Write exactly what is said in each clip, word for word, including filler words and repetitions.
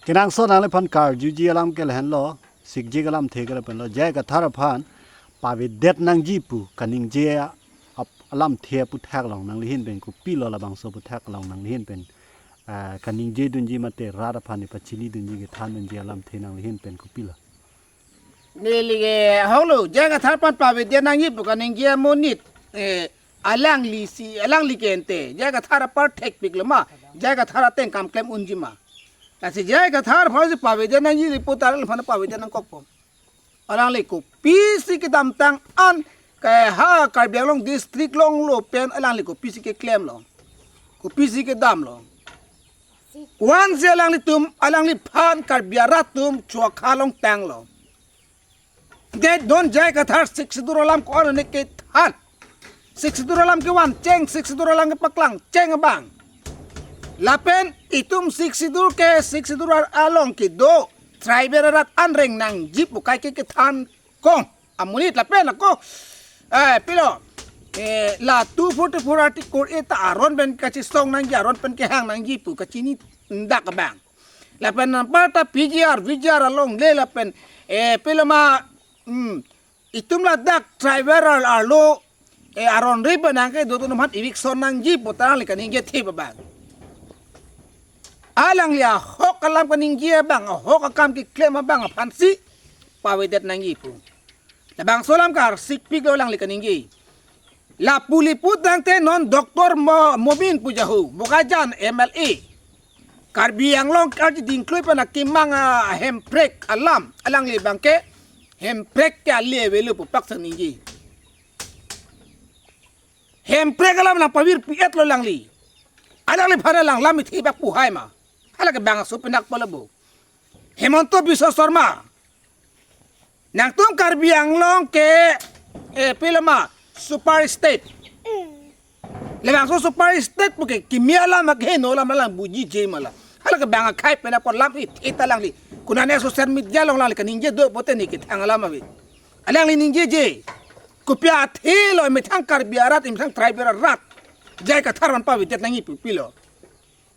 Kenangsot nangliphan karjuji alam ke lahenlo, sikji alamthe ke lahenlo, J I Kathar aphan pavedet nangji pu kaningje a-, ap-, alamthe aputhak along nanglihin pen kopilo, labangso aputhak along nanglihin pen, ah, kaningje dunji mate rat aphan ipachini dunji kethan dunji alamthe nanglihin pen kopilo? Neli ke honglo, J I Kathar aphan pavedet nangji pu kaningje amonit, eh, alangli si, alangli ke ente J I Kathar apar thekpiklo ma, J I Kathar ateng kam klem unji ma. Lasi J I Kathar aphan si pavedet nangji, lipu ta alangliphan pavedet nangkokpo. Alangli kopisi kedamtang an ke ha Karbi Anglong district along lo pen alangli kopisi keklemlo, kopisi kedamlo. Ko-ansi alanglitum, alangliphan Karbi arat atum chua khalong tanglo. Te non J I Kathar Sixth Schedule alam ko-an ne kethan, Sixth Schedule alam kevan cheng, Sixth Schedule alam kepaklang cheng abang. Lapen itum Sixth Schedule ke, Sixth Schedule ar-, along kedo tribal arat an reng nangji pu kaike kethan kong amonit lapen ako, eh, pilo, eh, la two forty-four article eight ta aron pen kachesong nangji, aron pen kehang nangji pu kachini dak abang. Lapen anparta P G R, V G R along le lapen, eh, pilo ma, hmm, itum ladak tribal ar-, arlo, eh, aron ri pen nangkedo atum aphan eviction nangji pu ta alangli kaningje thip abang. Alangli ahok alam kaningje abang, ahok akam keklem abang aphansi pavedet nangji pu. Labangso alam karsikpiklo alangli kaningje. Lapu lipu tangte non Doctor Mo-, Momin pu jahu, Bokajan M L A, Karbi Anglong karjuding klui pen akemang a hemprek alam, alangli abangke hemprek ke ale avelo pu paksa ningje. Hemprek alam nangpavirpi-etlo alangli. Alangliphan alang lam ithi bak pu hai ma. Hala ke bang aso penak pala bo. Himanta Biswa Sarma. Nangtum Karbi Anglong ke, eh, pilo ma, super state. Labangso super state pu ke kimi alam ma keheno alam alang buji je ma la. Hala ke bang akhai pen apor lam ithi ta alangli. Konane social media along alangli kaningje do pote ne kethang alam ave. Alangli ningjeje. Kopi athe lo methang Karbi arat, methang tribal arat J I Kathar aphan pavedet nangji pu pilo.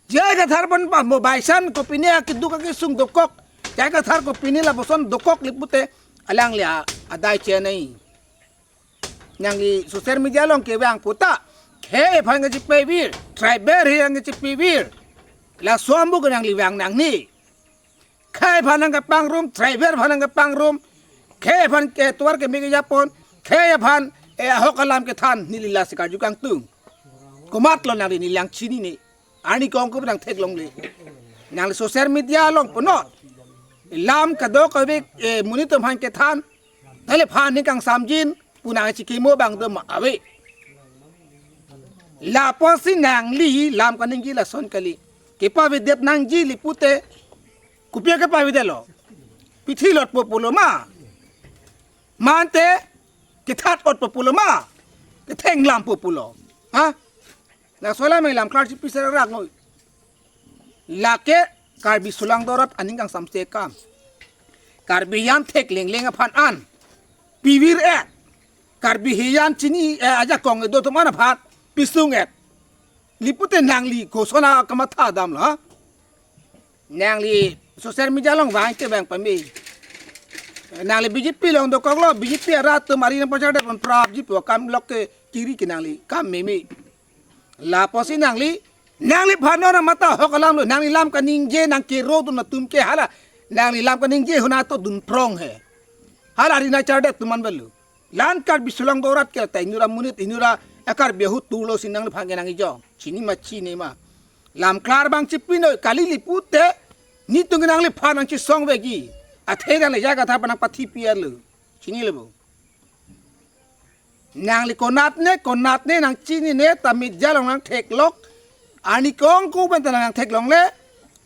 J I Kathar aphan pa mo baisan kopine akeduk akesung dokok, J I Kathar kopine lapuson dokok le pute alangli a-, adai chenei. Nangli social media along kevang puta, khei aphan kachepavir, tribal he aphan kachepavir. Laso ambu ke nangli vang nangne. Khei aphan nangkepangrum, tribal aphan nangkepangrum. Khei aphan ke tovar keme kejapon. Khei aphan, eh, ahok alam kethan neli lasi karju kangtung. Komatlo nangli, neli lang chinine. Arni kong ko nangtheklongle. Nangli social media along puno lam kadokave, eh, monit atum aphan kethan. Nangli aphan ning kangsamjin pu nangchikimo abang do ma ave. Lapusi nangli lam kaningje lason kali. Kepavedet nangji le pute, kopi kepavedetlo? Pithi lotpo pulo ma? Mante kethat otpo pulo ma? Kethenglampo pulo? Ha? Laso alam lam klar chipi serak noi. Lake Karbi sulang dorat aning kangsamse akam. Karbi hijan thek lengleng aphan an pavir-et. Karbi hijan chini, eh, ajakong kedo atum an aphan pisung-et. Le pute nangli kosona kamatha damlo, ha? Nangli social media along vang ke vang pame. Nangli B J P along dokoklo, B J P arat atum ari nangpachardet pon prapji pu akam lok ke kiri ke nangli kam meme. Lapusi nangli, nangliphan non mata ahok alam lo, nangli lam kaningje nangkero dun atum ke hala. Nangli lam kaningje huna to dunprong he. Hala ari nangchardet atum an velo. La-an Karbi sulang dorat ke ta inut amonit, inut a-Karbi ahut tulo si nangliphan ke nangkejong. Chini ma chini ma. Lam klar abang chipi noi, kali le pute netum ke nangliphan nangchesong veji. Athe nangli J I Kathar aphan nangpathi piar lo. Chinilo bo. Nangli konatne, konatne nangchinine ta media along nangtheklok. Arni kong ko pen ta nangtheklongle.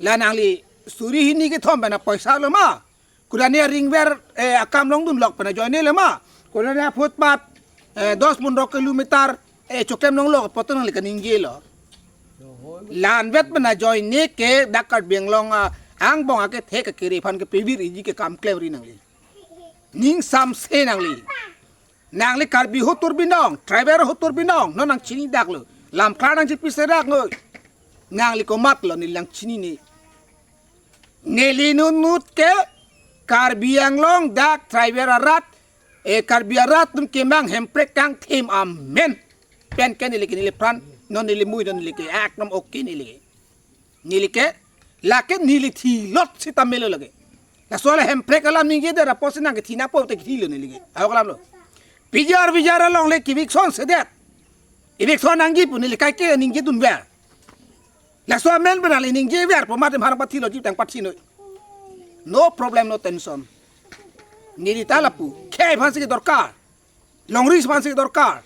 La nangli suri hini kethom pen apoisa lo ma? Konane ringver, eh, akam longdunlok pen ajoine lo ma? Konane footpath, eh, dos pondro kilometer, eh, choklem longlok pu ta nangli kaningjelo? La-anvet pen ajoine ke dak Karbi Anglong, ah, angbong akethe kekere aphan kepavirji ke kam klemri nangli. Ning samse nangli. Nangli Karbi hotur binong, tribal hotur binong, non nangchini daklo. Lam klar nangchipi serak noi. Nangli komatlo, neli lang chinine. Neli nunut ke Karbi Anglong dak tribal arat, eh, Karbi arat atum kemang hemprek kangthim amen pen ke neli ke neliphan, non neli mui non neli ke ekdom okay neli ke. Neli ke, lake neli thilot sita melo lake. Laso la hemprek alam ningjedet apotsi nang kethi nangpo te kethilo neli ke. Ahok alam lo. Pijar pijar along le ke-eviction sedet. Eviction nangji pu neli kaike ningjedunver. Laso amen penang le ningjeverpo mate mehar pathilo jiptang pathinoi. No problem, no tension. Neli ta lapu. Khei aphansi ke dorkar. Longri aphansi ke dorkar.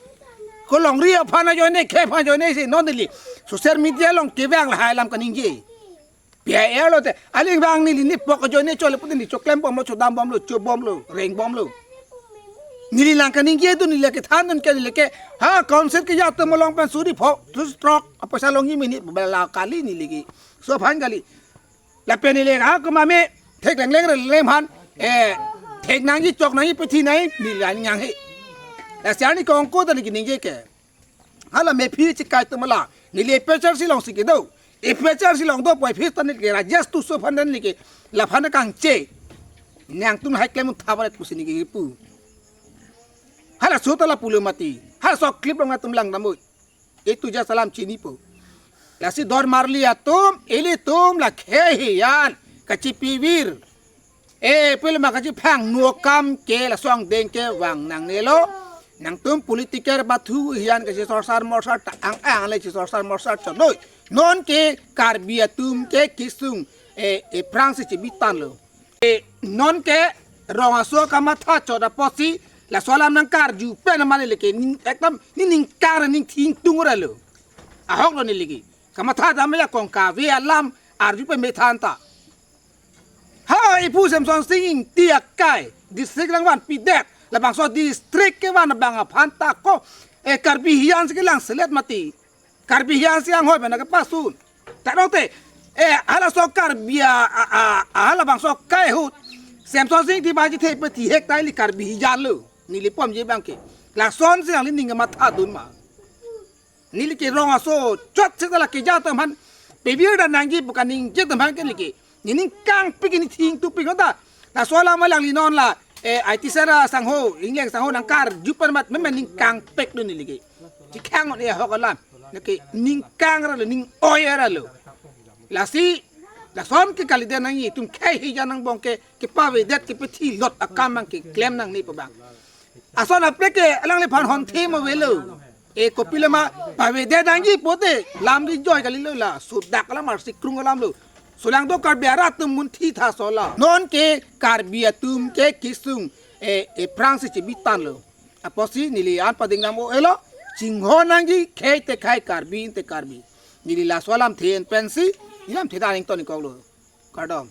Ko longri aphan ajoine, khei aphan ajoine si non neli social media along kevang lahai alam kaningje. P I R lote, aling vang neli nepok ajoine chole putin neli choklembomlo, chodambomlo, chobomlo, rengbomlo. Neli lang kaningjedun, neli kethandun ke, neli ke, ha, council keja atum along pen suri pho, two stroke, apoisa longji mini, bala kali neli ke. So aphan kali. Lapen neli ha kumame, thek lengleng re lem han, eh, thek nangji, chok nangji, pethi nangji, neli la nang he. Lasi arni kongko ta neli keningje ke. Hala mephi chikai atum la. Neli A P H L C alongsi kedo. A P H L C along do poi phis ta neli ke Rajesh Tisso aphan neli ke. Laphan kangche. Nangtum hai klem thavaret pusi neli ke pu. Halaso ta lapulo mati. Halaso clip along atum langdamvoi. Itu ja salam chinipo. Lasi dormarli atum, ilitum la khei hijan. Kachipivir. Eh, pil ma kachiphang nu akam ke laso angdeng ke vang nangnelo. Nangtum political bathu hijan kachisorsar morsar ta ang-ang le chisorsar morsar chonoi. Non ke Karbi atum ke kesung, eh, eh, aphrangsi chibitanlo. Eh, non ke rong aso kamatha chot apotsi laso alam nangkarju pen mane leke ning ekdom ni ningkang ning thingtung ra lo. Ahok lo neli ke. Kamatha dam ya kong kave alam arju pen methan ta. Ha, ipu Semson Sing Ingti akai, district lang vanpidet, labangso district kevan abang aphan ta ko, eh, Karbi hijan si kelang selet mati. Karbi hijan si anghoi pen kepasun. Ta rong te, eh, halaso Karbi a, a, a, a, halabangso akai ahut. Semson Sing Ingti baji the peti hek ta ili Karbi hijan lo. Neli pomji abang ke. Lason si nangli ning kemathadun ma. Neli ke rong aso chot seta la keja atum aphan pivir dan nangji pu kaningje atum aphan ke neli ke. Neli ningkangpik, neli thingtupik ta. Laso alam alangli non la, eh, I T sera sangho, Engleng sangho nangkarju pen mat meme ningkangpik do neli ke. Chikhang ne ahok alam. Neli ke ningkang ra lo, ning-oi ra lo. Lasi, lason ke kalidet nangji, itum khei hijan angbong ke, kepavedet, kepethilot akam abang keklem nangne pu abang. Ason aprek ke alangliphan honthe ma avelo. E kopilo ma pavedet nangji pulote lam ri joi kalilo, la sodak alam arsi krung alam lo. Solang do Karbi arat atum munthi tha sola. Non ke Karbi atum ke kesung, eh, eh, aphrangsi chibitanlo. Apotsi neli an pading nang mo elo. Chinghon nangji khei te khei, Karbi te Karbi. Neli laso alamthe pensi, neli lamthe ta nington ingkoklo. Kardom.